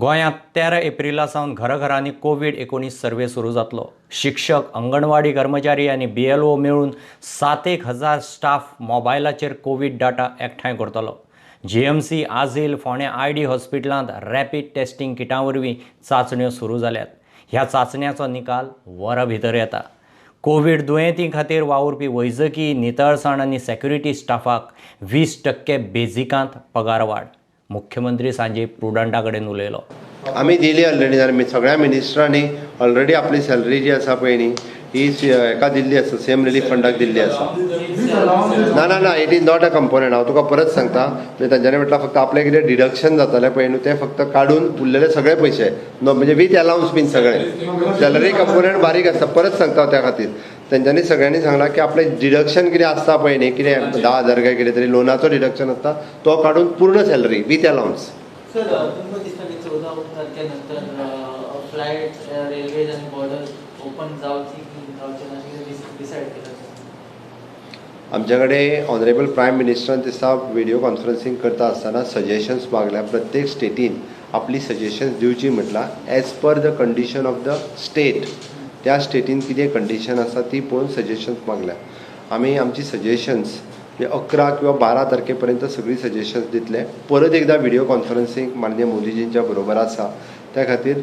गोंयांत 13 एप्रिला सावन घराघरांनी कोवीड-19 सर्वे सुरू जातलो. शिक्षक, अंगणवाडी कर्मचारी आनी BLO मेळून 7,000 स्टाफ मोबायलाचेर कोवीड डाटा एकठांय करतलो. GMC, आझील, फोंडें ID हॉस्पिटलांत रॅपीड टेस्टिंग किटां वरवीं चांचण्यो सुरू जाल्यात. ह्या चांचण्याचो निकाल वरां भितर येता. कोवीड दुयेंती खातीर वावुरपी वैजकी, नितळसाण आनी सेक्युरिटी स्टाफाक 20% बेजिकांत पगार वाड. मुख्यमंत्री सांजे प्रुडंटा कडेन उलयलो. आमी दिली ऑलरेडी, सगळ्या मिनिस्टरांनी ऑलरेडी आपली सॅलरी जी आसा पळय न्ही ही हेका दिल्ली आसा, सेम रिलीफ फंडाक दिल्ली आसा. ना ना ना, it is not a component. हांव तुका परत सांगता, म्हणजे तांच्यांनी म्हटल्यार फक्त आपलें कितें डिडक्शन जातालें पळय न्हू तें फक्त काडून उरलेले सगळे पयशे म्हणजे वीथ अलावन्स बीन सगळे सॅलरी कंपोनंट बारीक आसता. परत सांगता, त्या खातीर तेंच्यांनी सगळ्यांनी सांगलां की आपलें डिडक्शन कितें आसता पळय न्ही, कितें 10,000 काय कितें तरी लोनाचो डिडक्शन आसता तो काडून पूर्ण सॅलरी वीथ अलावन्स. सर, तुमकां दिसता की 14 तारखे नंतर फ्लायट, रेल्वेज आनी बॉर्डर ओपन जावची की जावचे ना अशें डिसायड केलां? आमच्या कडेन ऑनरेबल प्रायम मिनिस्टरान दिसा व्हिडियो कॉन्फरन्सींग करता आसतना सजेशन्स मागल्या. प्रत्येक स्टेटीन आपली सजेशन्स दिवची म्हटलां as per the condition of the state. त्या स्टेटीन कितें कंडिशन आसा ती पळोवन सजेशन्स मागल्या. आमी आमची सजेशन्स 11 किंवा 12 तारखे पर्यंत सगळीं सजेशन्स दितले. परत एकदा व्हिडियो कॉन्फरन्सींग माननीय मोदीजींच्या बरोबर आसा, त्या खातीर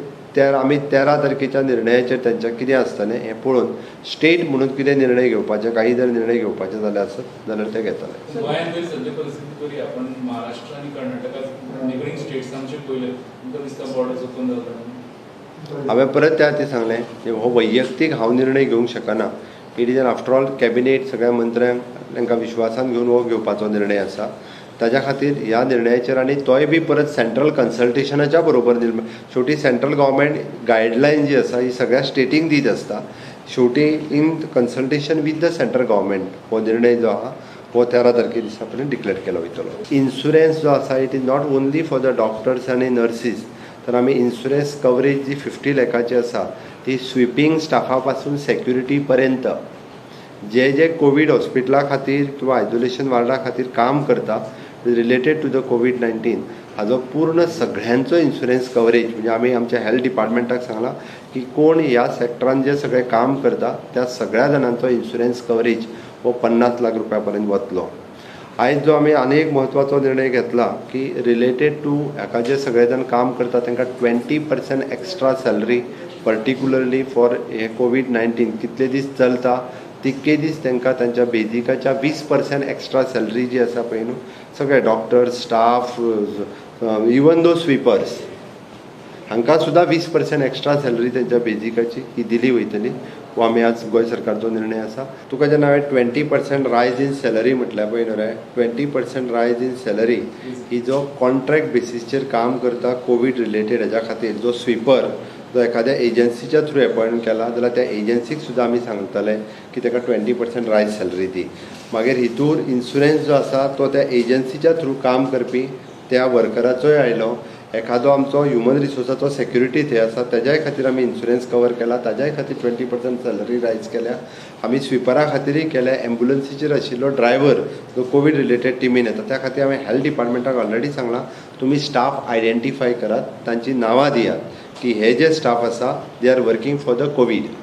आमी 13 तारखेच्या निर्णयाचेर तांच्या कितें आसतलें हें पळोवन स्टेट म्हणून कितें निर्णय घेवपाचे, काही जर निर्णय घेवपाचे जाल्यार आसत जाल्यार ते घेतले. गोंयांत जरी सद्या परिस्थिती बरी आहा, पण महाराष्ट्र आनी कर्नाटका नेबरींग स्टेट्स आमचे पयले तुमकां दिसता बॉर्डर्स ओपन जाता? हांवें परत त्या खातीर सांगलें की हो वैयक्तीक हांव निर्णय घेवंक शकना. It is an after all cabinet सगळ्या मंत्र्यांक तांकां विश्वासान घेवन हो घेवपाचो निर्णय आसा. ताज्या खातीर ह्या निर्णयाचेर आनी तोय बी परत सेंट्रल कन्सल्टेशनाच्या बरोबर शेवटी सेंट्रल गव्हर्मेंट गायडलायन जी आसा ही सगळ्या स्टेटींक दीत आसता. शेवटी in consultation with the central government हो निर्णय जो आहा हो 13 तारखे दिसा पर्यंत डिक्लेअर केलो वयतलो. इन्शुरन्स जो आसा it is not only for the doctors आनी नर्सीस, तर आमी इन्शुरन्स कवरेज जी 50 लाखाची आसा ती स्विपींग स्टाफा पासून सेक्युरिटी पर्यंत जे जे कोवीड हॉस्पिटला खातीर किंवा आयसोलेशन वार्डा खातीर काम करता रिलेटेड टू the कोवीड-19 हाजो पूर्ण सगळ्यांचो इन्शुरन्स कवरेज. म्हणजे आमी आमच्या हेल्थ डिपार्टमेंटाक सांगलां की कोण ह्या सेक्टरान जे सगळे काम करता त्या सगळ्या जाणांचो इन्शुरन्स कवरेज हो 50 लाख रुपया पर्यंत वतलो. आयज जो आमी आनी एक म्हत्वाचो निर्णय घेतला की रिलेटेड टू हाका जे सगळे जाण काम करता तांकां 20% एक्स्ट्रा सॅलरी पर्टिक्युलरली फॉर हे कोवीड-19 कितले दीस चलता तितके दीस तांकां तांच्या बेजिकाच्या 20% एक्स्ट्रा सॅलरी जी आसा पळय न्हू सगळे doctors, staff, even though sweepers हांकां सुद्दां 20% एक्स्ट्रा सॅलरी तांच्या बेजिकाची ही दिली वयतली. हो आमी आज गोंय सरकारचो निर्णय आसा. तुका जेन्ना हांवें 20% रायज इन सॅलरी म्हटल्यार पळय न्हू रे, 20% रायज इन सॅलरी ही जो कॉन्ट्रॅक्ट बेसीसचेर काम करता कोवीड रिलेटेड हेज्या खातीर जो स्विपर जो एखाद्या एजन्सीच्या थ्रू एपॉयंट केला जाल्यार त्या एजन्सीक सुद्दां आमी सांगतले की ताका 20% रायज सॅलरी दी. मागीर हितूर इन्शुरन्स जो आसा तो त्या एजन्सीच्या थ्रू काम करपी त्या वर्कराचोय आयलो, एखादो आमचो ह्युमन रिसोर्साचो सेक्युरिटी थंय आसा तेज्याय खातीर आमी इन्शुरन्स कवर केला, ताज्याय खातीर 20% सॅलरी रायज केल्या. आमी स्विपरा खातीरय केल्या. एम्बुलन्सीचेर आशिल्लो ड्रायव्हर जो कोवीड रिलेटेड टिमीन येता त्या खातीर हांवें हेल्थ डिपार्टमेंटाक ऑलरेडी सांगलां तुमी स्टाफ आयडेंटिफाय करात, तांची नांवां दियात की हे जे स्टाफ आसा they are working for the COVID.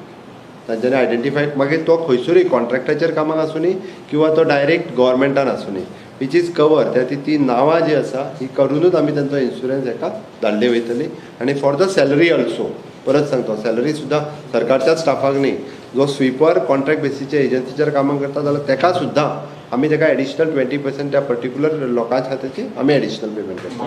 तांच्यांनी आयडेंटिफाय मागीर तो खंयसरूय कॉन्ट्रॅक्टाचेर कामाक आसुनी किंवा तो डायरेक्ट गव्हर्मेंटान आसुनी which is cover, त्या ती नांवां जी आसा ही करुनूच आमी तांचो इन्शुरन्स हेका धाडली वयतली. आनी फॉर the salary also परत सांगता, सॅलरी सुद्दां सरकारच्याच स्टाफाक न्ही, जो स्विपर कॉन्ट्रॅक्ट बेसीसच्या एजन्सीचेर कामां करता जाल्यार तेका सुद्दां आमी तेका एडिशनल 20% त्या पर्टिक्युलर लोकांच्या खातीर आमी एडिशनल पेमेंट करता.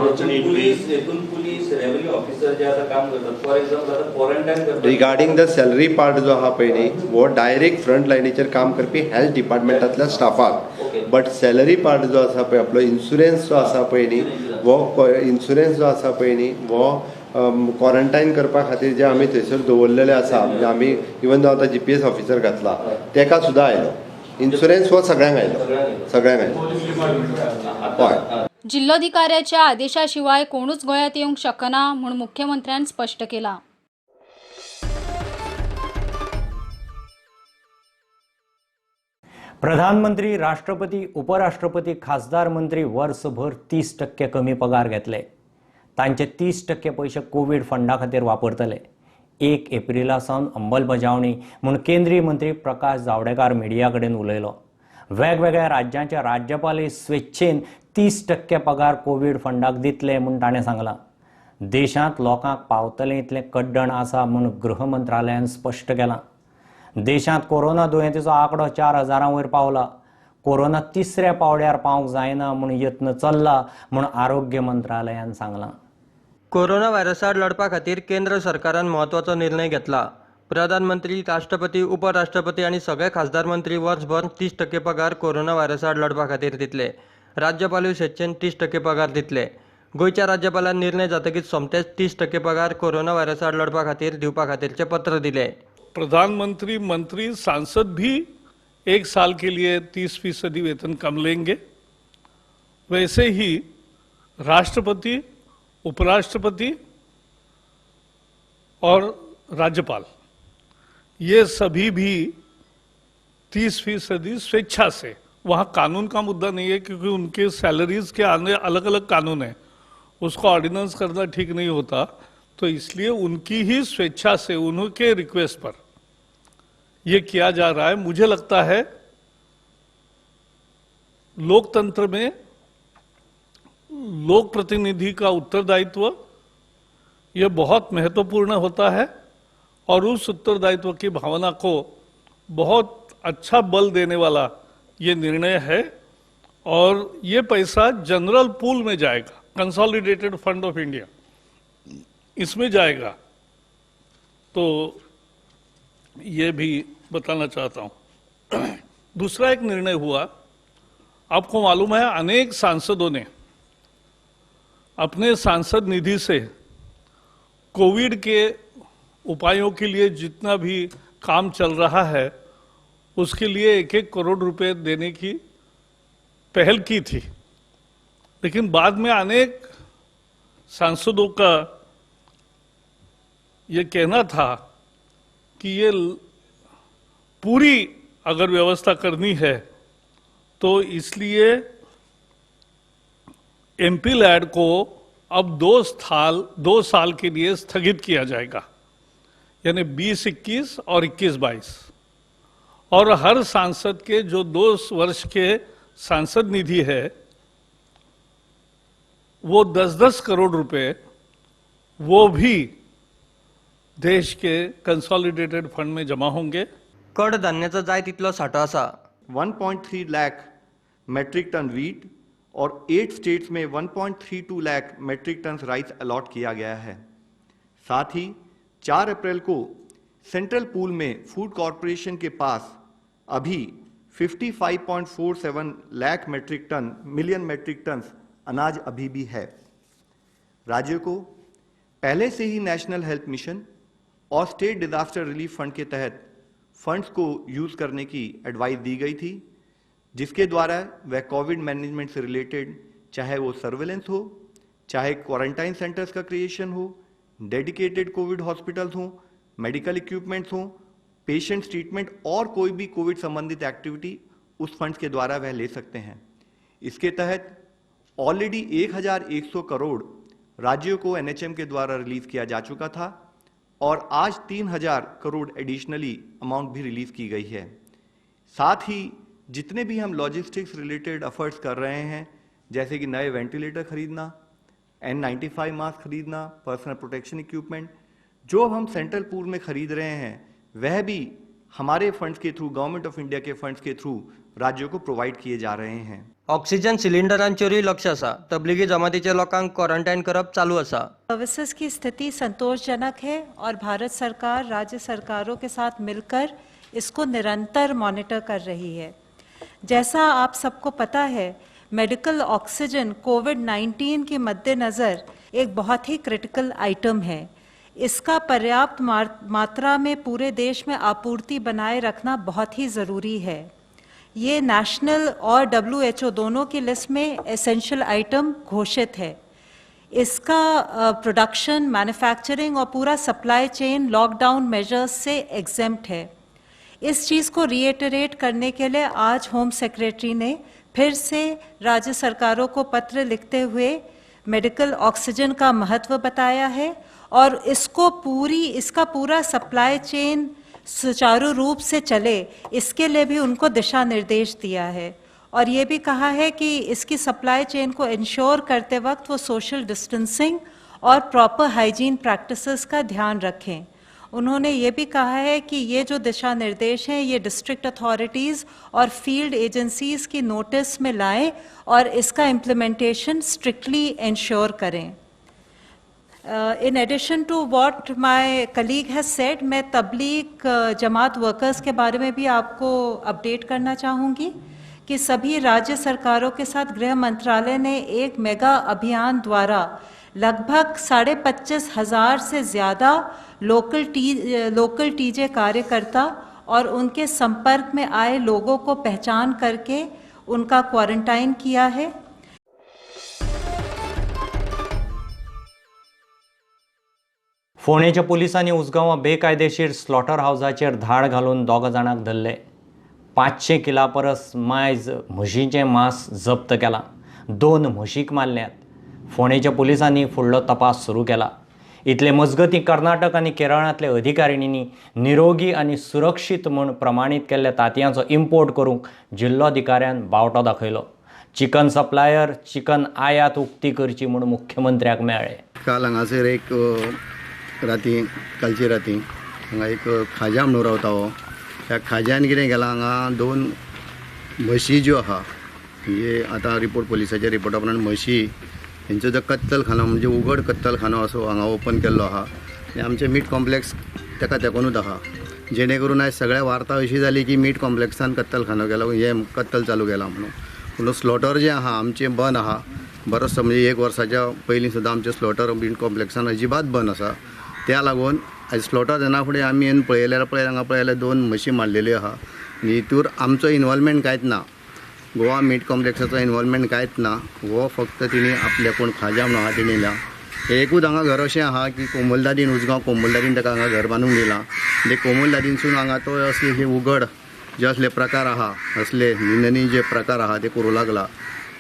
पुलीस रेव्हेन्यू ऑफिसर जे आतां काम करतात, फॉर एक्झाम्पल आतां क्वॉरंटायन करतात, रिगार्डींग the salary part जो आहा पळय न्ही हो डायरेक्ट फ्रंट लायनीचेर काम करपी हेल्थ डिपार्टमेंटांतल्या स्टाफाक, बट सॅलरी पार्ट जो आसा पळय आपलो इन्शुरन्स जो आसा पळय न्ही हो इन्शुरन्स जो आसा पळय न्ही हो क्वॉरंटायन करपा खातीर जे आमी थंयसर दवरलेले आसा, म्हणजे आमी इवन दो आतां GPS officer घातला तेका सुद्दां आयलो इन्शुरन्स हो सगळ्यांक आयलो, सगळ्यांक आयलो. हय. जिल्लोधिकाऱ्याच्या आदेशाशिवाय कोणूच गोंयांत येवंक शकना म्हूण मुख्यमंत्र्यान स्पश्ट केलां. प्रधानमंत्री, राष्ट्रपती, उपराष्ट्रपती, खासदार, मंत्री वर्सभर 30% कमी पगार घेतले. तांचे 30% पयशे कोवीड फंडा खातीर वापरतले. 1 एप्रिला सावन अंमलबजावणी म्हूण केंद्रीय मंत्री प्रकाश जावडेकर मिडिया कडेन उलयलो. वेगवेगळ्या राज्यांचे राज्यपालय स्वेच्छेन 30% पगार कोवीड फंडाक दितले म्हूण ताणें सांगलां. देशांत लोकांक पावतलें इतलें कड्डण आसा म्हूण गृह मंत्रालयान स्पश्ट केलां. देशांत कोरोना दुयेंतीचो आंकडो 4000 वयर पावला. कोरोना तिसऱ्या पावड्यार पावंक जायना म्हूण यत्न चल्ला म्हूण आरोग्य मंत्रालयान सांगलां. कोरोना व्हायरसाआड लढपा खातीर केंद्र सरकारान म्हत्वाचो निर्णय घेतला. प्रधानमंत्री, राष्ट्रपती, उपराष्ट्रपती आनी सगळे खासदार मंत्री वर्सभर 30% पगार कोरोना व्हायरसाआड लढपा खातीर दितले. राज्यपालूय स्वेच्छेन 30% पगार दितले. गोंयच्या राज्यपालान निर्णय जातकीच सोमतेच 30% पगार कोरोना व्हायरसाआड लढपा खातीर दिवपा खातीरचें पत्र दिलें. प्रधानमंत्री, मंत्री, सांसद भी 1 साल के लिए 30% वेतन कम लेंगे. वैसे ही राष्ट्रपति, उपराष्ट्रपति और राज्यपाल ये सभी भी 30% स्वेच्छा से, वहाँ कानून का मुद्दा नहीं है क्योंकि उनके सैलरीज के आने अलग अलग कानून है, उसको ऑर्डिनेंस करना ठीक नहीं होता, तो इसलिए उनकी ही स्वेच्छा से उनके रिक्वेस्ट पर ये किया जा रहा है. मुझे लगता है लोकतंत्र में लोक प्रतिनिधि का उत्तरदायित्व ये बहुत महत्वपूर्ण होता है और उस उत्तरदायित्व की भावना को बहुत अच्छा बल देने वाला ये निर्णय है. और ये पैसा जनरल पूल में जाएगा, कंसोलिडेटेड फंड ऑफ इंडिया इसमें जाएगा, तो ये भी बताना चाहता हूँ. दूसरा एक निर्णय हुआ, आपको मालूम है अनेक सांसदों ने अपने सांसद निधि से कोविड के उपायों के लिए जितना भी काम चल रहा है उसके लिए 1-1 करोड़ रुपए देने की पहल की थी, लेकिन बाद में अनेक सांसदों का ये कहना था कि ये पूरी अगर व्यवस्था करनी है तो इसलिए एमपी लैड को अब 2 साल के लिए स्थगित किया जाएगा, यानी 2021 और 21-22. और हर सांसद के जो 2 वर्ष के सांसद निधि है वो 10-10 करोड़ रुपए वो भी देश के कंसोलिडेटेड फंड में जमा होंगे. कडधान्याचो जाय तितलो सांठो आसा. 1.3 लाख मेट्रिक टन वीट और 8 स्टेट्स में 1.32 lakh metric tonne rice allot किया गया है. साथ ही 4 अप्रैल को सेंट्रल पूल में फूड कॉरपोरेशन के पास अभी 55.47 lakh metric ton million metric ton अनाज अभी भी है. राज्यों को पहले से ही नेशनल हेल्थ मिशन और स्टेट डिजास्टर रिलीफ फंड के तहत फंड्स को यूज़ करने की एडवाइस दी गई थी, जिसके द्वारा वह कोविड मैनेजमेंट से रिलेटेड, चाहे वो सर्वेलेंस हो, चाहे क्वारंटाइन सेंटर्स का क्रिएशन हो, डेडिकेटेड कोविड हॉस्पिटल्स हों, मेडिकल इक्विपमेंट्स हों, पेशेंट्स ट्रीटमेंट और कोई भी कोविड संबंधित एक्टिविटी उस फंड्स के द्वारा वह ले सकते हैं. इसके तहत ऑलरेडी 1100 करोड़ राज्यों को एनएचएम के द्वारा रिलीज़ किया जा चुका था और आज 3000 करोड़ एडिशनली अमाउंट भी रिलीज़ की गई है. साथ ही जितने भी हम लॉजिस्टिक्स रिलेटेड एफर्ट्स कर रहे हैं, जैसे कि नए वेंटिलेटर खरीदना, N95 mask खरीदना, पर्सनल प्रोटेक्शन इक्विपमेंट जो हम सेंट्रल पूल में खरीद रहे हैं, वह भी हमारे funds K through, government of India K funds K through राज्यों को प्रोवाइड किए जा रहे हैं. ऑक्सिजन सिलिंडरांचेरूय लक्ष आसा. तबलिगी जमातीच्या लोकांक क्वॉरंटायन करप चालू आसा. सर्विसेज की स्थिति संतोषजनक है और भारत सरकार राज्य सरकारों के साथ मिलकर इसको निरंतर मॉनिटर कर रही है. जैसा आप सबको पता है, मेडिकल ऑक्सीजन कोविड-19 के मद्देनज़र एक बहुत ही क्रिटिकल आइटम है. इसका पर्याप्त मात्रा में पूरे देश में आपूर्ति बनाए रखना बहुत ही ज़रूरी है. ये नेशनल और WHO दोनों की लिस्ट में एसेंशियल आइटम घोषित है. इसका प्रोडक्शन, मैन्युफैक्चरिंग और पूरा सप्लाई चेन लॉकडाउन मेजर्स से एग्जेम्प्ट है. इस चीज़ को रीइटरेट करने के लिए आज होम सेक्रेटरी ने फिर से राज्य सरकारों को पत्र लिखते हुए मेडिकल ऑक्सीजन का महत्व बताया है और इसको इसका पूरा सप्लाई चेन सुचारू रूप से चले इसके लिए भी उनको दिशा निर्देश दिया है और ये भी कहा है कि इसकी सप्लाई चेन को इंश्योर करते वक्त वो सोशल डिस्टेंसिंग और प्रॉपर हाइजीन प्रैक्टिसेस का ध्यान रखें। उन्होंने ये भी कहा है कि ये जो दिशा निर्देश हैं ये डिस्ट्रिक्ट अथॉरिटीज़ और फील्ड एजेंसीज़ की नोटिस में लाएं और इसका इम्प्लीमेंटेशन स्ट्रिक्टली इंश्योर करें। In addition to what my colleague has said, मैं तबलीग जमात वर्कर्स के बारे में भी आपको अपडेट करना चाहूँगी कि सभी राज्य सरकारों के साथ गृह मंत्रालय ने एक मेगा अभियान द्वारा लगभग 25,500 से ज़्यादा लोकल टीजे कार्यकर्ता और उनके संपर्क में आए लोगों को पहचान करके उनका क्वारंटाइन किया है। फोंडेच्या पुलिसांनी उसगांवां बेकायदेशीर स्लॉटर हावजाचेर धाड घालून 2 जाणांक धरले। 500 किला परस मायज म्हशींचें मांस जप्त केलां। 2 म्हशीक मारल्यात। फोंडेच्या पुलिसांनी फुडलो तपास सुरू केला। इतले मजगतीं कर्नाटक आनी केरळांतले अधिकारिणींनी निरोगी आनी सुरक्षीत म्हूण प्रमाणीत केल्ल्या तांतयांचो इम्पोर्ट करूंक जिल्लोधिकाऱ्यान बावटो दाखयलो। चिकन सप्लायर चिकन आयात उक्ती करची म्हूण मुख्यमंत्र्याक मेळ्ळे। काल हांगासर एक राती, कालची राती हांगा एक खाज्या म्हणून रावता हो, ह्या खाज्यान कितें केलां, हांगा 2 म्हशी ज्यो आहा, म्हणजे आतां रिपोर्ट पोलिसाच्या रिपोर्टा प्रमाण म्हशी हेंचो जो कत्तलखानो म्हणजे उघड कत्तलखानो असो हांगा ओपन केल्लो आहा आनी आमचें मीट कॉम्प्लेक्स ताका तेकोनूच आहा, जेणे करून आयज सगळ्या वार्ता अशी जाली की मीट कॉम्प्लेक्सान कत्तलखानो केला, हें कत्तल चालू केला म्हणून। पूण स्लॉटर जें आहा आमचें बंद आहा बरोचसो, म्हणजे 1 वर्साच्या पयलीं सुद्दां आमचें स्लॉटर मीट कॉम्प्लेक्सान अजिबात बंद आसा। त्या लागून आयज स्लॉटर जायना फुडें आमी येवन पळयल्यार पळय हांगा पळयल्यार 2 म्हशी मारलेल्यो आहा आनी हितूर आमचो इनवॉल्वमेंट कांयच ना, गोवा मीट कॉम्प्लेक्साचो इनवॉल्वमेंट कांयच ना। हो फक्त तिणी आपल्या कोण खाज्या म्हणून आहा तिणी दिला। एकूच हांगा घर अशें आहा की कोमलदादीन, उसगांव कोमलदादीन ताका हांगा घर बांदूंक दिलां। ते कोमलदादीनसून हांगा तो असले हे उघड जे असले प्रकार आहा, असले निंदनीय जे प्रकार आहा ते करूं लागला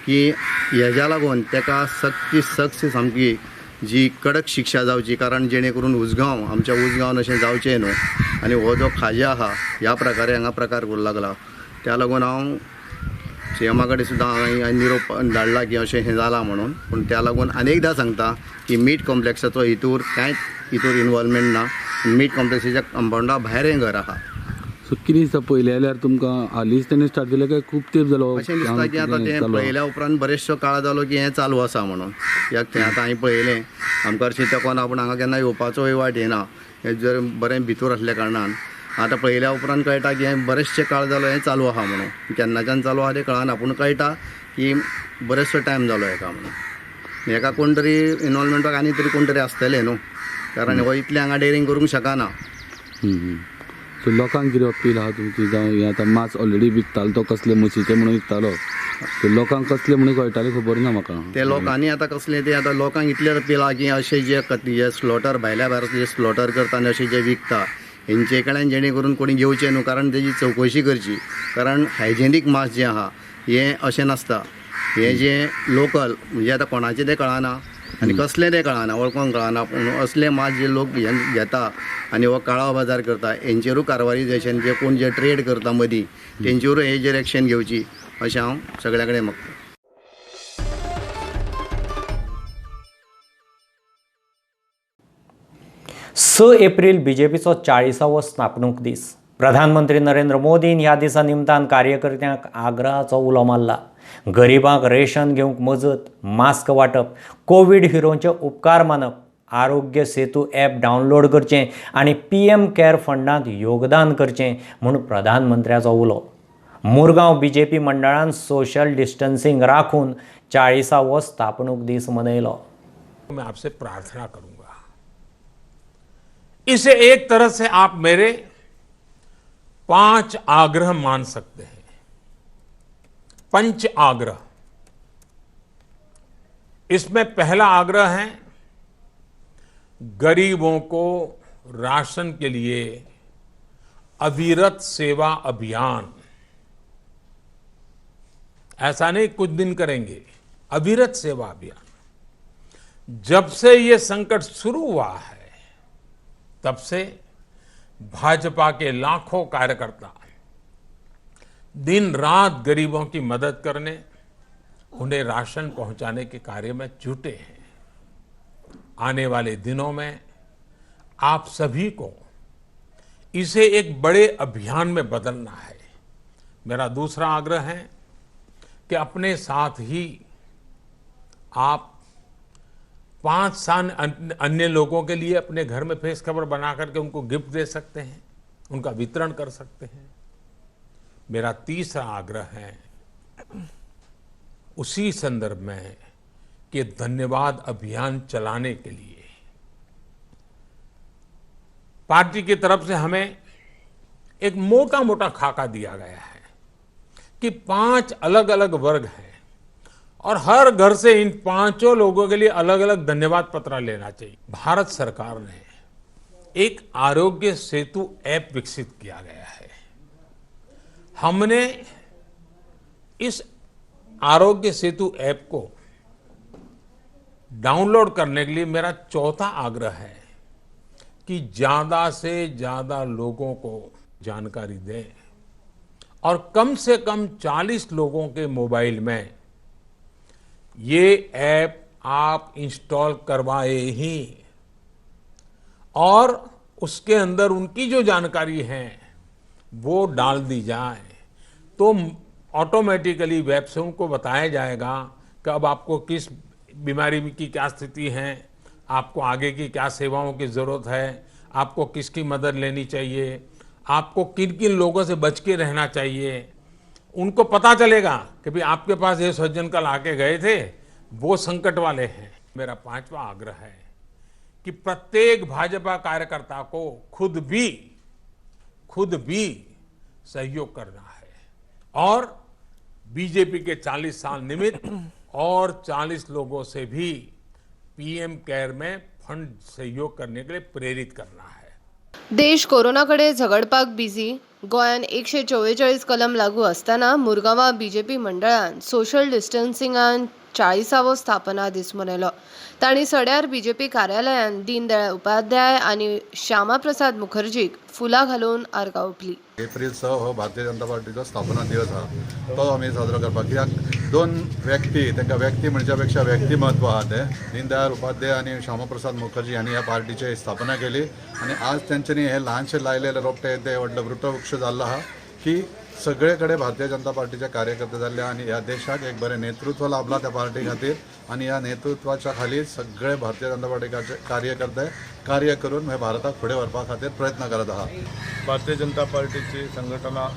की हेज्या लागून ताका सक्ती सक्त सामकी जी कडक शिक्षा जावची, कारण जेणे करून उसगांव आमच्या उसगांवान अशें जावचें न्हू। आनी हो जो खाज्या आहा ह्या प्रकारे हांगा प्रकार करूं लागला, त्या लागून हांव सीएमा कडेन सुद्दां हांवें निरोप धाडला की अशें हें जालां म्हणून। पूण त्या लागून आनी एकदां सांगता की मीट कॉम्प्लेक्साचो हितूर कांयच हितूर इनवॉल्वमेंट ना, मीट कॉम्प्लेक्साच्या कंपावंडा भायर हें घर आहा। सो कितें दिसता पयलें जाल्यार तुमकां हालींच तेणें स्टार्ट केलें काय खूब तेंप जालो? अशें दिसता की आतां तें पळयल्या उपरांत बरेचसो काळ जालो की हें चालू आसा म्हणून, कित्याक तें आतां हांवें पळयलें आमकां हरशीं तेकोन आपूण हांगा केन्ना येवपाचोय वाट येना, हें जर बरें भितूर आसल्या कारणान आतां पळयल्या उपरांत कळटा की हें बरेचशे काळ जालो हें चालू आहा म्हणून, केन्नाच्यान चालू आहा तें कळना, पूण कळटा की बरेचसो टायम जालो हेका म्हणून। हेका कोण तरी इनवॉल्वमेंटाक आनी तरी कोण तरी आसतलें न्हू, कारण हो इतलें हांगा डेरींग करूंक शकना। सो लोकांक कितें अपील आहा तुमची, जावं हें आतां मांस ऑलरेडी विकतालो तो कसले म्हशीचें म्हणून विकतालो, सो लोकांक कसलें म्हणून कळटालें खबर ना म्हाका, ते लोकांनी आतां कसलें तें आतां लोकांक इतलें अपील आहा की अशें जे स्लॉटर भायल्या भायर जे स्लॉटर करता आनी अशें जे विकता हेंचे कडेन जेणे करून कोणी घेवचें न्हू, कारण तेजी चवकशी करची, कारण हायजेनीक मांस जें आहा हें अशें नासता, हें जें लोकल म्हणजे आतां कोणाचें तें कळना आनी कसलें तें कळना, वळखोंक कळना, पूण असलें मांस जे लोक घेता आनी हो काळो बाजार करता हेंचेरूय कारवाय जायची, जे कोण जे ट्रेड करता मदीं तेंचेरूय हेजेर एक्शन घेवची अशें हांव सगळ्या कडेन मागता। स एप्रील बीजेपीचो 40वो स्थापणूक दीस। प्रधानमंत्री नरेंद्र मोदीन ह्या दिसा निमतान कार्यकर्त्यांक आग्रहाचो उलो मारला। गरिबांक रेशन घेवंक मजत, मास्क वांटप, कोवीड हिरोंचे उपकार मानप, आरोग्य सेतू ॲप डावनलोड करचें आनी PM care फंडांत योगदान करचें म्हूण प्रधानमंत्र्याचो उलो। मुरगांव बीजेपी मंडळान सोशल डिस्टन्सिंग राखून 40वो स्थापणूक दीस मनयलो। मैं आपसे प्रार्थना करूंगा, इसे एक तरह से आप मेरे 5 आग्रह मान सकते हैं। पंच आग्रह। इसमें पहला आग्रह है, गरीबों को राशन के लिए अविरत सेवा अभियान। ऐसा नहीं कुछ दिन करेंगे, अविरत सेवा अभियान। जब से ये संकट शुरू हुआ है तब से भाजपा के लाखों कार्यकर्ता दिन रात गरीबों की मदद करने, उन्हें राशन पहुंचाने के कार्य में जुटे हैं। आने वाले दिनों में आप सभी को इसे एक बड़े अभियान में बदलना है। मेरा दूसरा आग्रह है कि अपने साथ ही आप 5 साल अन्य लोगों के लिए अपने घर में फेस कवर बना करके उनको गिफ्ट दे सकते हैं, उनका वितरण कर सकते हैं। मेरा तीसरा आग्रह है उसी संदर्भ में कि धन्यवाद अभियान चलाने के लिए पार्टी की तरफ से हमें एक मोटा मोटा खाका दिया गया है कि 5 अलग अलग वर्ग हैं और हर घर से इन 5 लोगों के लिए अलग अलग धन्यवाद पत्र लेना चाहिए। भारत सरकार ने एक आरोग्य सेतु ऐप विकसित किया गया है। हमने इस आरोग्य सेतु ऐप को डाउनलोड करने के लिए मेरा चौथा आग्रह है कि ज्यादा से ज्यादा लोगों को जानकारी दें और कम से कम 40 लोगों के मोबाइल में ये ऐप आप इंस्टॉल करवाए ही और उसके अंदर उनकी जो जानकारी है वो डाल दी जाए तो ऑटोमेटिकली वेब से उनको बताया जाएगा कि अब आपको किस बीमारी की क्या स्थिति है, आपको आगे की क्या सेवाओं की ज़रूरत है, आपको किसकी मदद लेनी चाहिए, आपको किन किन लोगों से बच के रहना चाहिए। उनको पता चलेगा कि भाई आपके पास ये सज्जन कल आके गए थे, वो संकट वाले हैं। मेरा 5वां आग्रह है कि प्रत्येक भाजपा कार्यकर्ता को खुद भी सहयोग करना है और बीजेपी के 40 साल निमित्त और 40 लोगों से भी पीएम केयर में फंड सहयोग करने के लिए प्रेरित करना है। देश कोरोना कडे झगडपाक बिजी। गोंयान 144 कलम लागू आसतना मुरगांवा बीजेपी मंडळान सोशल डिस्टन्सिंगान 40वो स्थापना दीस मनयलो। तांणी सड्यार बीजेपी कार्यालयान दीनदयाळ उपाध्याय आनी श्यामाप्रसाद मुखर्जीक फुलां घालून आर्गां ओंपली। एप्रील 6 हो भारतीय जनता पार्टीचो स्थापना दिवस आहा, तो आमी साजरो करपाक। कित्याक दोन व्यक्ती, तांकां व्यक्ती म्हणच्या पेक्षा व्यक्तिमत्व आहा तें, दीनदयाळ उपाध्याय आनी श्यामाप्रसाद मुखर्जी हांणी ह्या पार्टीची स्थापना केली आनी आज तेंच्यांनी हे ल्हानशे लायलेले रोपटे ते व्हडलो वृक्षवृक्ष जाल्लो आहा की सगळे कडेन भारतीय जनता पार्टीचे कार्यकर्ते जाल्ले आनी ह्या देशाक एक बरें नेतृत्व लाभलां त्या पार्टी खातीर आनी ह्या नेतृत्वाच्या खाली सगळे भारतीय जनता पार्टीचे कार्यकर्ते कार्य करून हे भारताक फुडें व्हरपा खातीर प्रयत्न करत आहा। भारतीय जनता पार्टीची संघटना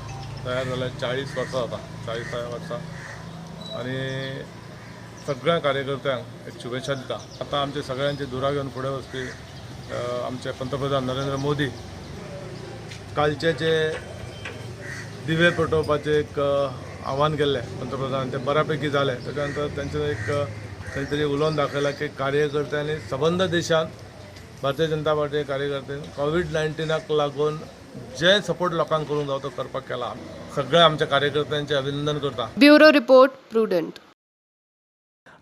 तयार जाल्या 40 वर्सां जाता, 40 वर्सां आनी सगळ्या कार्यकर्त्यांक एक शुभेच्छा दिता। आतां आमचे सगळ्यांचे दुरा घेवन फुडें वचपी आमचे पंतप्रधान नरेंद्र मोदी कालचे जे दिवे पेटोवपाचें एक आव्हान केल्लें पंतप्रधान, तें बऱ्यापैकी जालें। ताच्या नंतर तांचें एक तांच्यांनी उलोवन दाखयलां की कार्यकर्त्यांनी सबंद देशांत भारतीय जनता पार्टी कार्यकर्त्यांनी कोवीड-19 लागून जे सपोर्ट लोकांक करूंक जावो तो करपाक केला। सगळ्या आमच्या कार्यकर्त्यांचें अभिनंदन करता। Bureau report, Prudent.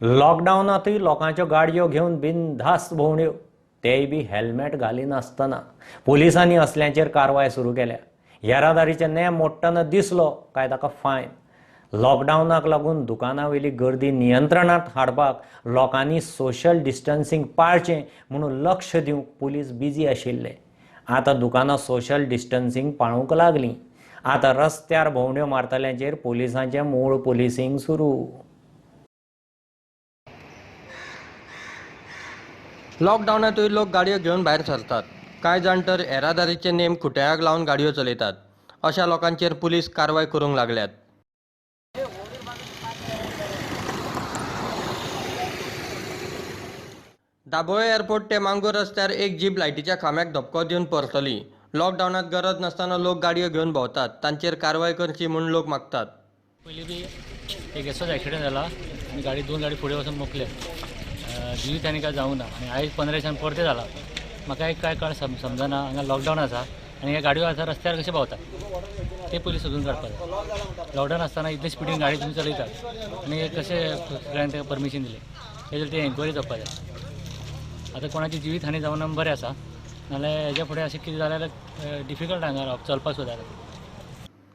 लॉकडावनांतूय लोकांच्यो गाडयो घेवन बिनधास्त भोंवड्यो, तेय बी हेल्मेट घालिनासतना। पुलिसांनी असल्यांचेर कारवाय सुरू केल्या। येरादारीचे नेम मोडटना दिसलो काय ताका फायन। लॉकडावनाक लागून दुकानां वयली गर्दी नियंत्रणांत हाडपाक लोकांनी सोशल डिस्टन्सिंग पाळचें म्हणून लक्ष दिवंक पुलीस बिजी आशिल्ले। आतां दुकानां सोशल डिस्टन्सिंग पाळूंक लागलीं। आतां रस्त्यार भोंवड्यो मारतल्यांचेर पुलिसांचें मूळ पुलिसींग सुरू। लॉकडावनांतूय लोक गाडयो घेवन भायर सरतात। कांय जाण तर येरादारीचे नेम खुट्याक लावन गाडयो चलयतात। अशा लोकांचेर पुलीस कारवाय करूंक लागल्यात। दाबोळे एअरपोर्ट ते मांगूर रस्त्यार एक जीप लायटीच्या खांब्याक धपको दिवन परतली। लॉकडावनांत गरज नासतना लोक गाडयो घेवन भोंवतात, तांचेर कारवाय करची म्हूण लोक मागतात। पयलीं बी एक असोच एक्सिडंट जाला आनी गाडी दोन गाडी फुडें वचून मोखले, जिवीत आनी काय जावंक ना आनी आयज 15 दिसान परतें जाला। म्हाका एक काय कळ समजना, हांगा लॉकडावन आसा आनी ह्या गाडयो आतां रस्त्यार कशें भोंवतात ते पयलीं सोदून काडपाक जाय। लॉकडावन आसतना इतले स्पिडीन गाडी तुमी चलयतात आनी कशें सगळ्यांक ताका परमिशन दिलें हेजेर ते एन्क्वायरी जावपाक जाय। आतां कोणाची जिवीत हानी जावना बरें आसा, नाल्यार हेज्या फुडें अशें कितें जाल्यार डिफिकल्ट हांगा रावप चलपाक सुद्दां.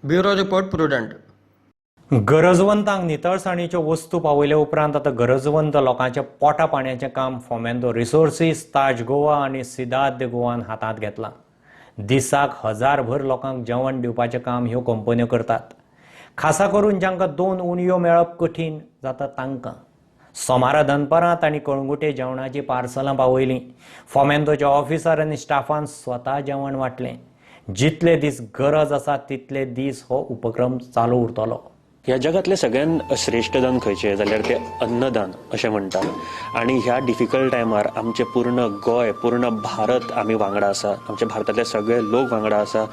Bureau report, Prudent. गरजवंतांक नितळसाणीच्यो वस्तू पावयले उपरांत आतां गरजवंत लोकांच्या पोटा पाण्याचें काम फोमेंतो रिसोर्सीस, ताज गोवा आनी सिदाद गोवान हातांत घेतलां. दिसाक 1000 लोकांक जेवण दिवपाचें काम ह्यो कंपन्यो करतात. खासा करून जांकां 2 उणयो मेळप कठीण जाता तांकां. सोमारा दनपरां तांणी कळंगुटे जेवणाचीं पार्सलां पावयलीं. फोमेंतोच्या ऑफिसर आनी स्टाफान स्वता जेवण वांटलें. जितले दीस गरज आसा तितले दीस हो उपक्रम चालू उरतलो. ह्या जगांतलें सगळ्यान श्रेश्ठ दान खंयचें जाल्यार तें अन्नदान अशें म्हणटात. आनी ह्या डिफिकल्ट टायमार आमचें पूर्ण गोंय, पूर्ण भारत आमी वांगडा आसा, आमच्या भारतांतले सगळे लोक वांगडा आसा.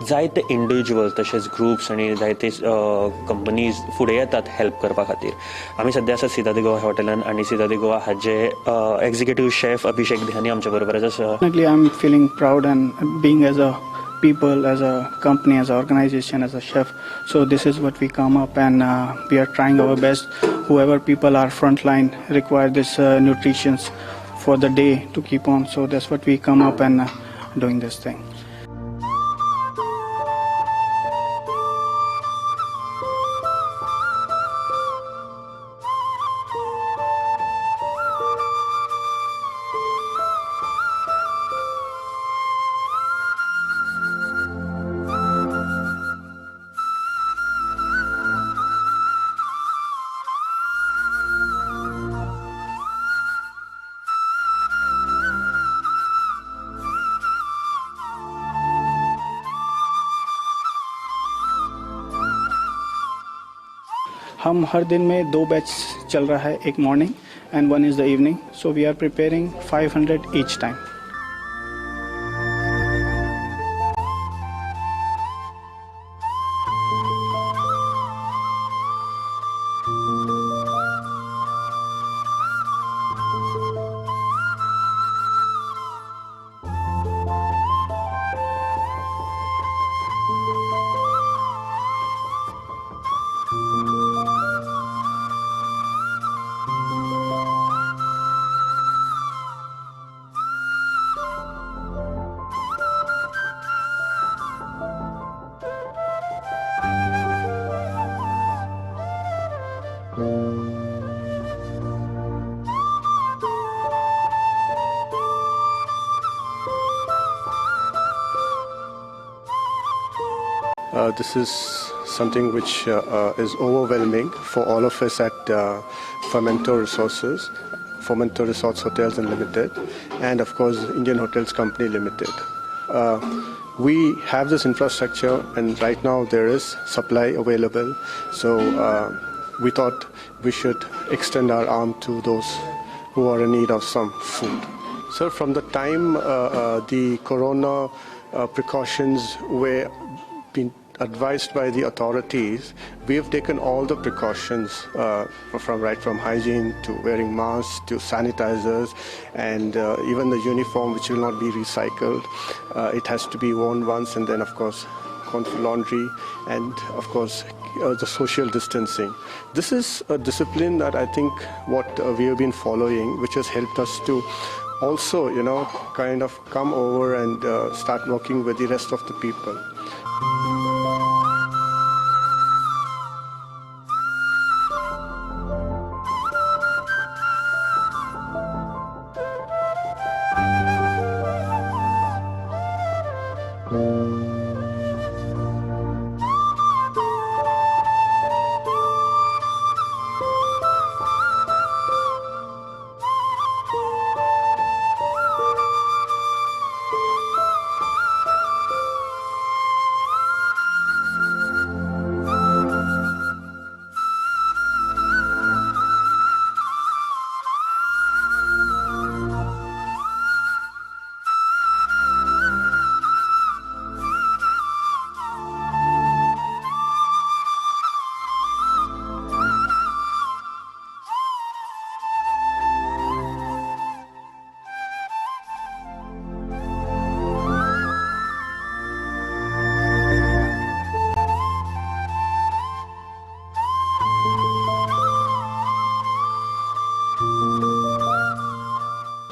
जायते इंडिविज्युअल तशेंच ग्रुप्स आनी जायते कंपनीज फुडें येतात हेल्प करपा खातीर. आमी सद्या आसा सिदाद गोवा हॉटेलान आनी सिदाद गोवा हाजे एक्झिक्युटीव शेफ अभिषेक ध्यानी आमच्या बरोबर आसा. I am feeling proud and being as a people, as a company, as an organization, as a chef. So this is what we come up and we are trying our best. Whoever people are frontline require this nutrition for the day to keep on. So that's what we come up and doing this thing. हम हर दिन में 2 batch चल रहा है, एक morning and 1 is the evening. So we are preparing 500 each time. This is something which is overwhelming for all of us at Fomento Resources, Fomento Resorts Hotels and Limited, and of course Indian Hotels Company Limited. We have this infrastructure and right now there is supply available, so we thought we should extend our arm to those who are in need of some food. So from the time the corona precautions were being advised by the authorities, we have taken all the precautions from hygiene to wearing masks to sanitizers, and even the uniform, which will not be recycled. It has to be worn once, and then of course gone for laundry, and of course the social distancing. This is a discipline that I think what we have been following, which has helped us to also, you know, kind of come over and start working with the rest of the people.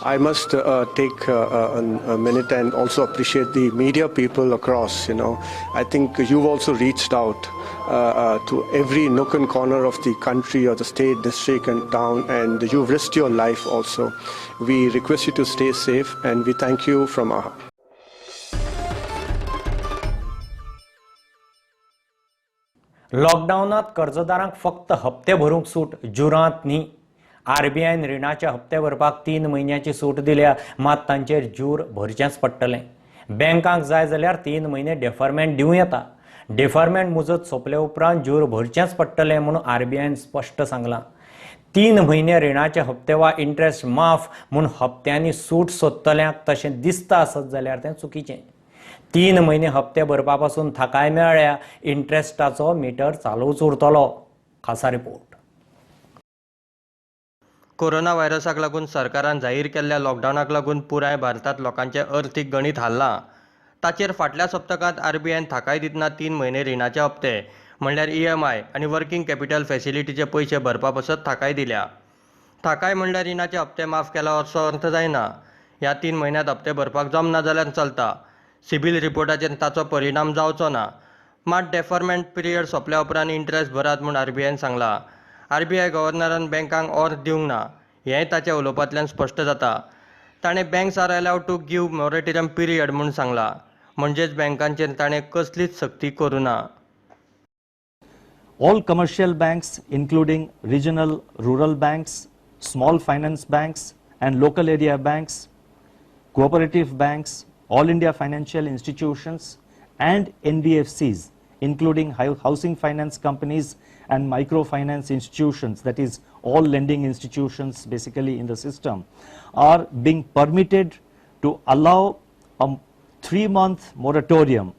I must take a minute and also appreciate the media people across. I think you've also reached out to every nook and corner of the country or the state, district and town, and you've risked your life also. We request you to stay safe, and we thank you from our heart. लॉकडावनात कर्जदारांक फक्त हप्ते भरूंक सूट, जुरांत न्ही. आरबीआयन रिणाचे हप्ते भरपाक 3 म्हयन्याची सूट दिल्या, मात तांचेर जूर भरचेंच पडटलें. बँकांक जाय जाल्यार 3 म्हयने डेफरमेंट दिवं येता. डेफरमेंट मुजत सोंपले उपरांत जूर भरचेंच पडटलें म्हूण आरबीआयन स्पश्ट सांगलां. 3 म्हयने रिणाचे हप्ते वा इंट्रस्ट माफ म्हूण हप्त्यांनी सूट सोदतल्यांक तशें दिसता आसत जाल्यार तें चुकीचें. 3 म्हयने हप्ते भरपा पासून थाकाय मेळ्ळ्या, इंट्रस्टाचो मिटर चालूच उरतलो. खासा रिपोर्ट. कोरोना व्हायरसाक लागून सरकारान जाहीर केल्ल्या लॉकडावनाक लागून पुराय भारतांत लोकांचें अर्थीक गणीत हाल्लां. ताचेर फाटल्या सप्तकांत आरबीआयन थाकाय दितना 3 म्हयने रिणाचे हप्ते म्हणल्यार ईएमआय आनी वर्किंग कॅपिटल फॅसिलिटीचे पयशे भरपा पासत थाकाय दिल्या. थाकाय म्हणल्यार रिणाचे हप्ते माफ केला असो अर्थ जायना. ह्या 3 म्हयन्यांत हप्ते भरपाक जमना जाल्यार चलता. सिबील रिपोर्टाचेर ताचो परिणाम जावचो ना. मात डेफरमेंट पिरियड सोंपल्या उपरांत इंट्रस्ट भरात म्हूण आरबीआयन सांगलां. आरबीआय गव्हर्नरान बँकांक ऑर्द दिवंक ना हेंय ताच्या उलोवपांतल्यान स्पश्ट जाता. ताणें banks are allowed to give moratorium period म्हूण सांगलां. म्हणजेच बँकांचेर ताणें कसलीच सक्ती करूं ना. All commercial banks, including regional rural banks, small finance banks and local area banks, cooperative banks, all India financial institutions and NBFCs, including housing finance companies and microfinance institutions, that is all lending institutions basically in the system, are being permitted to allow a 3-month moratorium.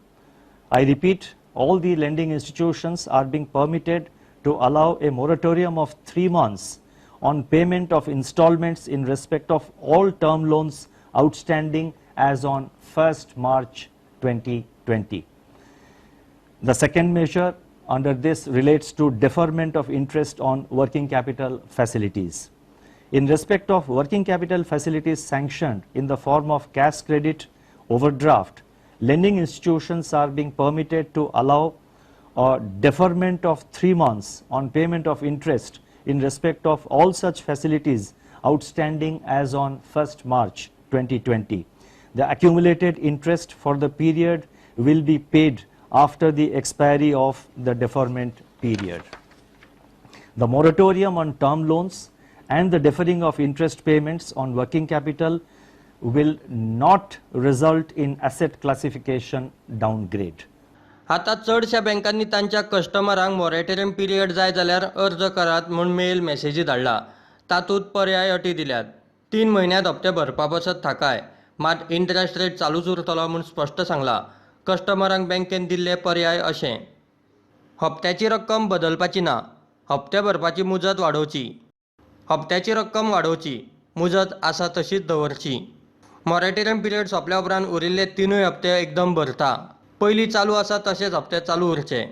I repeat, all the lending institutions are being permitted to allow a moratorium of 3 months on payment of installments in respect of all term loans outstanding as on 1st March 2020. The second measure under this relates to deferment of interest on working capital facilities. In respect of working capital facilities sanctioned in the form of cash credit, overdraft, lending institutions are being permitted to allow a deferment of 3 months on payment of interest in respect of all such facilities outstanding as on 1st March 2020. The accumulated interest for the period will be paid after the expiry of the deferment period. The moratorium on term loans and the deferring of interest payments on working capital will not result in asset classification downgrade. आता चडशा बँकांनी तांच्या कस्टमरांक moratorium period जाय जाल्यार अर्ज करात म्हूण mail मॅसेजी धाडला. तातूंत पर्याय अटी दिल्यात. 3 म्हयन्यांत हप्ते भरपा पासत थाकाय, मात इंट्रस्ट रेट चालूच उरतलो म्हूण स्पश्ट सांगला. कस्टमरांक बँकेन दिल्ले पर्याय अशें: हप्त्याची रक्कम बदलपाची ना, हप्ते भरपाची मुजत वाडोवची, हप्त्याची रक्कम वाडोवची, मुजत आसा तशीच दवरची. मोरेटोरियम पिरियड सोंपल्या उपरांत उरिल्ले 3 हप्ते एकदम भरता. पयलीं चालू आसा तशेच हप्ते चालू उरचे.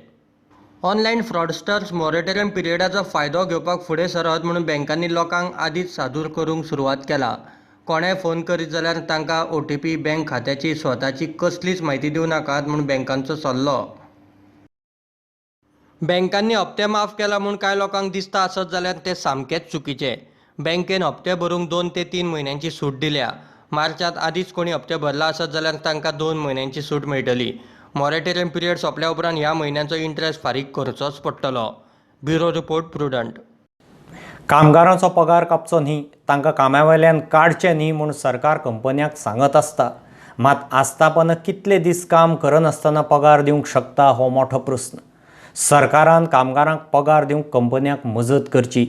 ऑनलायन फ्रॉडस्टर्स मोरेटोरियम पिरियडाचो फायदो घेवपाक फुडें सरत म्हणून बँकांनी लोकांक आदींच सादूर करूंक सुरवात केला. कोणेय फोन करीत जाल्यार तांकां ओटीपी, बँक खात्याची स्वताची कसलीच म्हायती दिवं नाकात म्हूण बँकांचो सल्लो. बँकांनी हप्ते माफ केला म्हूण कांय लोकांक दिसता आसत जाल्यार तें सामकेंच चुकीचें. बँकेन हप्ते भरूंक 2 ते 3 म्हयन्यांची सूट दिल्या. मार्चांत आदींच कोणी हप्ते भरला आसत जाल्यार तांकां 2 म्हयन्यांची सूट मेळटली. मोरेटोरियम पिरियड सोंपल्या उपरांत ह्या म्हयन्याचो इंट्रस्ट फारीक करचोच पडटलो. Bureau report, Prudent. कामगारांचो पगार कापचो न्ही, तांकां कामावेल्यान काडचें न्ही म्हूण सरकार कंपन्यांक सांगत आसता. मात आस्थापनां कितले दीस काम करनासतना पगार दिवंक शकता हो मोठो प्रस्न. सरकारान कामगारांक पगार दिवंक कंपन्यांक मजत करची.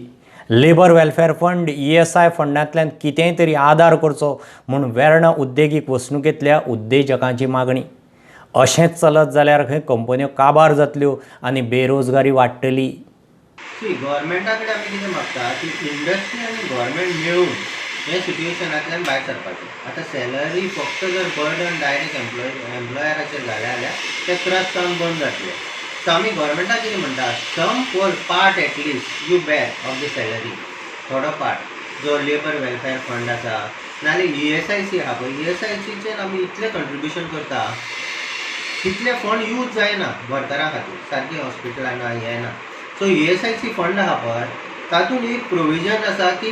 लेबर वेलफेअर फंड, ESI फंडांतल्यान कितेंय तरी आदार करचो म्हूण वेर्णा उद्देगीक वसणुकेंतल्या उद्देजकांची मागणी. अशेंच चलत जाल्यार खंय कंपन्यो काबार जातल्यो आनी बेरोजगारी वाडटली. सी, गव्हर्मेंटा कडेन आमी कितें मागता की इंडस्ट्री आनी गव्हर्मेंट मेळून हे सिट्युएशनांतल्यान भायर सरपाचें. आतां सॅलरी फक्त जर बर्डन डायरेक्ट एम्प्लॉयराचेर घालें जाल्यार ते क्रश जावन बंद जातले. सो आमी गव्हर्मेंटाक कितें म्हणटा, some part at least you bear of the salary, थोडो पार्ट जो लेबर वेलफेअर फंड आसा नाल्यार ESIC आहा पळय, ESICचेर आमी इतलें कंट्रिब्युशन करता, तितले फंड यूज जायना वर्करां खातीर, सारकें हॉस्पिटलां ना, हें ना. सो ESIC fund आहा पळय, तातूंत एक प्रोविजन आसा की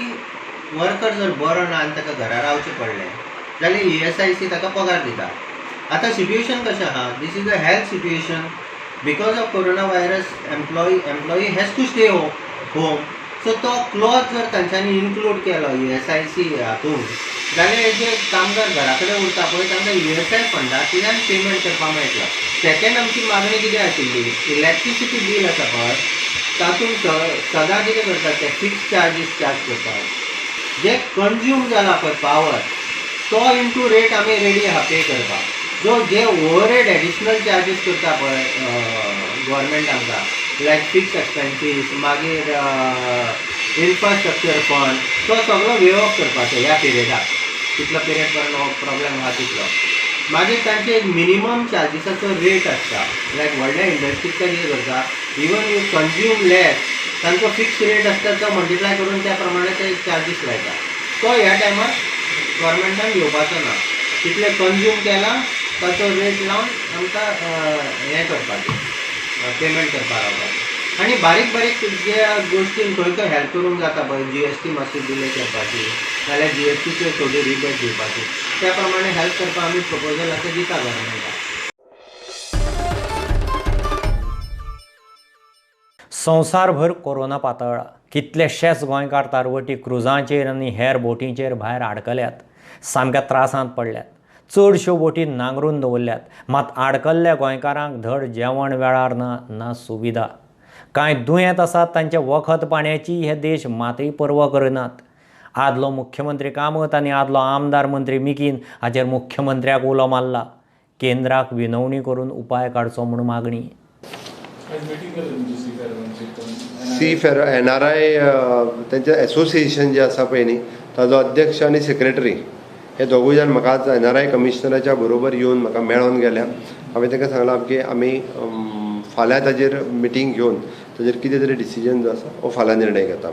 वर्कर जर बरो ना आनी ताका घरा रावचें पडलें जाल्यार ESIC ताका पगार दिता. आतां सिट्युएशन कशें आहा, this is a health situation. Because of corona virus employee has to stay home. So तो क्लॉज जर तांच्यांनी इन्क्लूड केलो ESIC हातूंत जाल्यार जे कामगार घरा कडेन उरता पळय तांकां ESI फंडांतल्यान पेमेंट करपाक मेळटलो. सेकेंड आमची मागणी कितें आशिल्ली, इलेक्ट्रिसिटी बील आसा पळय तातूंत सदां कितें करतात ते फिक्स चार्जीस चार्ज करतात. जे कंज्यूम जाला पळय पावर तो इंटू रेट आमी रेडी आहा पे करपाक. जो जे ओवरहेड एडिशनल चार्जीस करता पळय गव्हर्मेंट आमकां, लायक फिक्स एक्सपेन्सीस, मागीर इन्फ्रास्ट्रक्चर फंड, तो सगळो वेव ऑफ करपाचो ह्या पिरियडाक, कितलो पिरियड पर्यंत हो प्रॉब्लेम आहा तितलो. मागीर तांचे एक मिनिमम चार्जीसाचो रेट आसता, लायक व्हडल्या इंडस्ट्रीज कितें करता, इवन you consume less तांचो फिक्स रेट आसता तो मल्टिप्लाय करून त्या प्रमाणे ते चार्जीस लायता. तो ह्या टायमार गव्हर्मेंटान घेवपाचो ना, तितले कंज्यूम केला ताचो रेट लावन आमकां हें करपाचें, पेमेंट करपाक रावपाचें. आनी बारीक बारीक ज्या गोश्टीन खंय खंय हेल्प करूंक जाता पळय, GST मातशी डिले करपाची, नाल्यार GSTचेर थोडी रिबेट दिवपाची, त्या प्रमाणे हेल्प करपाक आमी प्रपोजल आतां दिता गव्हर्मेंटाक. संवसारभर कोरोना पातळ्ळा. कितलेशेच गोंयकार तारवटी क्रुजांचेर आनी हेर बोटींचेर भायर आडकल्यात, सामक्या त्रासांत पडल्यात. चडश्यो बोटी नांगरून दवरल्यात, मात आडकल्ल्या गोंयकारांक धड जेवण वेळार ना, ना सुविधा. कांय दुयेंत आसात तांचे वखद पाण्याची हे देश मातय पर्वा करनात. आदलो मुख्यमंत्री कामत आनी आदलो आमदार मंत्री मिकीन हाचेर मुख्यमंत्र्याक उलो मारला. केंद्राक विनवणी करून उपाय काडचो म्हूण मागणी. सी फेर NRI तांचें एसोसिएशन जें आसा पळय न्ही, ताजो अध्यक्ष आनी सेक्रेटरी हे दोगूय जाण म्हाका आज NRI कमिशनराच्या बरोबर येवन म्हाका मेळोन गेल्या. हांवें तांकां सांगलां की आमी फाल्यां ताजेर मिटींग घेवन ताजेर कितें तरी डिसिजन जो आसा हो फाल्यां निर्णय घेता.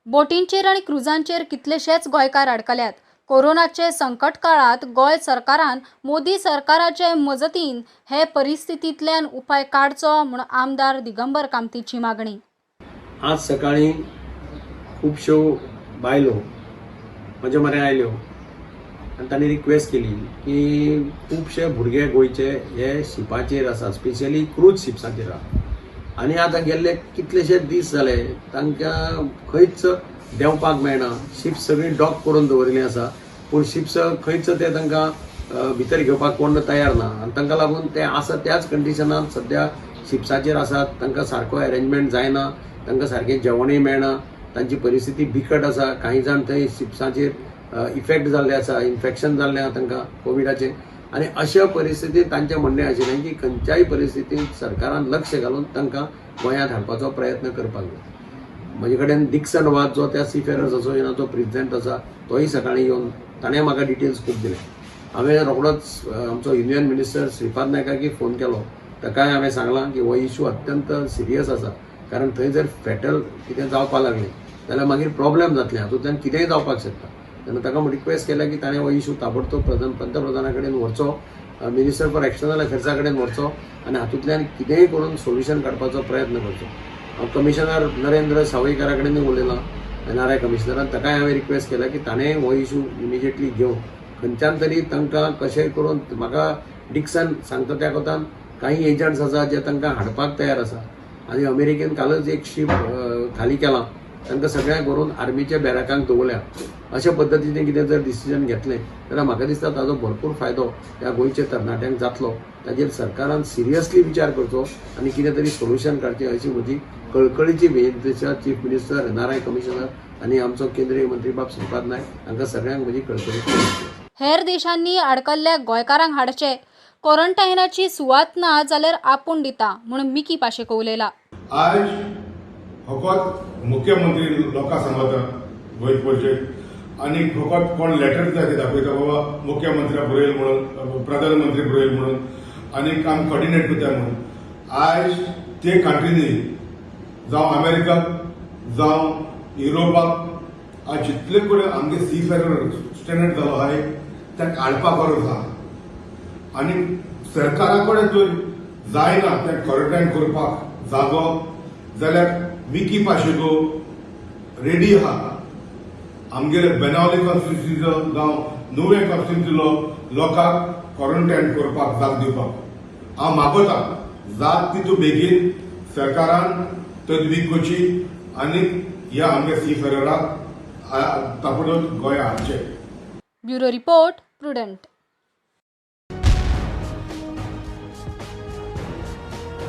बोटींचेर आनी क्रुजांचेर कितलेशेच गोंयकार आडकल्यात. कोरोनाचे संकट काळांत गोंय सरकारान मोदी सरकाराचे मजतीन हे परिस्थितींतल्यान उपाय काडचो म्हूण आमदार दिगंबर कामतीची मागणी. आज सकाळी खुबश्यो बायलो म्हज्या म्हऱ्यान आयल्यो आनी तांणी रिक्वेस्ट केली की खुबशे भुरगे गोंयचे हे शिपाचेर आसा, स्पेशली क्रूज शिप्साचेर आसा आनी आतां गेल्ले कितलेशे दीस जाले तांकां खंयच देंवपाक मेळना. शिप्स सगळीं डॉक करून दवरिल्लीं आसा, पूण शिप्स खंयच ते तांकां भितर घेवपाक कोण तयार ना आनी तांकां लागून ते आसा त्याच कंडिशनान सद्या शिप्साचेर आसात. तांकां सारको एरेंजमेंट जायना, तांकां सारकें जेवणूय मेळना, तांची परिस्थिती बिकट आसा. कांय जाण थंय शिप्साचेर इफेक्ट जाल्ले आसा, इन्फेक्शन जाल्लें आसा तांकां कोविडाचें. आनी अशा परिस्थितींत तांचें म्हणणें आशिल्लें की खंयच्याय परिस्थितींत सरकारान लक्ष घालून तांकां गोंयांत हाडपाचो प्रयत्न करपाक जाय. म्हजे कडेन डिक्सन वाज जो त्या सीफेरर्स असोसिएशनाचो प्रेजिडेंट आसा तोय सकाळीं येवन ताणें म्हाका डिटेल्स खूब दिले. हांवें रोखडोच आमचो युनियन मिनिस्टर श्रीपाद नायकाकय फोन केलो, ताकाय हांवें सांगलां की हो इशू अत्यंत सिरियस आसा, कारण थंय जर फेटल कितें जावपाक लागलें जाल्यार मागीर प्रॉब्लेम जातलें, हातूंतल्यान कितेंय जावपाक शकता. तेन्ना ताका रिक्वेस्ट केल्या की ताणें हो इशू ताबडतोब पंतप्रधाना कडेन व्हरचो, मिनिस्टर फॉर एक्सटर्नल अफेर्सा कडेन व्हरचो आनी हातूंतल्यान कितेंय करून सोल्युशन काडपाचो प्रयत्न करचो. हांव कमिशनर नरेंद्र सावयकारा कडेनूय उलयलां, NRI कमिशनरान, ताकाय हांवें रिक्वेस्ट केल्या की ताणें हो इशू इमिजिएटली घेवन खंयच्यान तरी तांकां कशेंय करून, म्हाका डिक्सन सांगता त्या कोतान काही एजंट्स आसा जे तांकां हाडपाक तयार आसा आनी अमेरिकेन कालच एक शीप खाली केलां, तांकां सगळ्यांक व्हरून आर्मीच्या बॅराकांक दवरल्या. अशा पद्दतीन कितें जर डिसिजन घेतलें जाल्यार म्हाका दिसता ताजो भरपूर फायदो ह्या गोंयच्या तरणाट्यांक जातलो. ताजेर सरकारान सिरियसली विचार करचो आनी कितें तरी सोल्युशन काडचें अशी म्हजी कळकळीची विनंती आसा चीफ मिनिस्टर, NRI commissioner आनी आमचो केंद्रीय मंत्री बाब श्रीपाद नायक हांकां सगळ्यांक म्हजी कळकळीची विनंती. हेर देशांनी आडकल्ल्या गोंयकारांक हाडचे, क्वॉरंटायनाची सुवात ना जाल्यार आपूण दिता म्हूण मिकी पाशेको उलयला. आयज फकत मुख्यमंत्री लोकांक सांगता गोंय पळचे आनी फकत कोण लेटर दिता ते दाखयता बाबा मुख्यमंत्र्या बरयल म्हणून, प्रधानमंत्री बरयल म्हणून आनी काम कॉर्डिनेट करता म्हणून. आयज ते कंट्रीनी जावं अमेरिकाक जावं युरोपाक आज जितले कडेन आमगे सी फेरर स्टँडर्ड जालो आहा ताका हाडपा गरज आहा आनी सरकारा कडेन जर जायना तें क्वॉरंटायन करपाक जागो जाल्यार मिकी पाशेको रेडी आहा. आमगेले बेनावली कॉन्स्टिट्युन्सीचो जावं नुवें कॉन्स्टिट्युन्सीलो लोकांक क्वॉरंटायन करपाक जाग दिवपाक हांव मागोता जात तितू बेगीन सरकारान तजवीज करची आनी ह्या आमगे सी फेरराक ताबडतोब गोंया हाडचें. Bureau report, Prudent.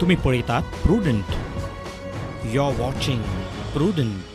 तुम्ही पळयतात Prudent. You are watching Prudent.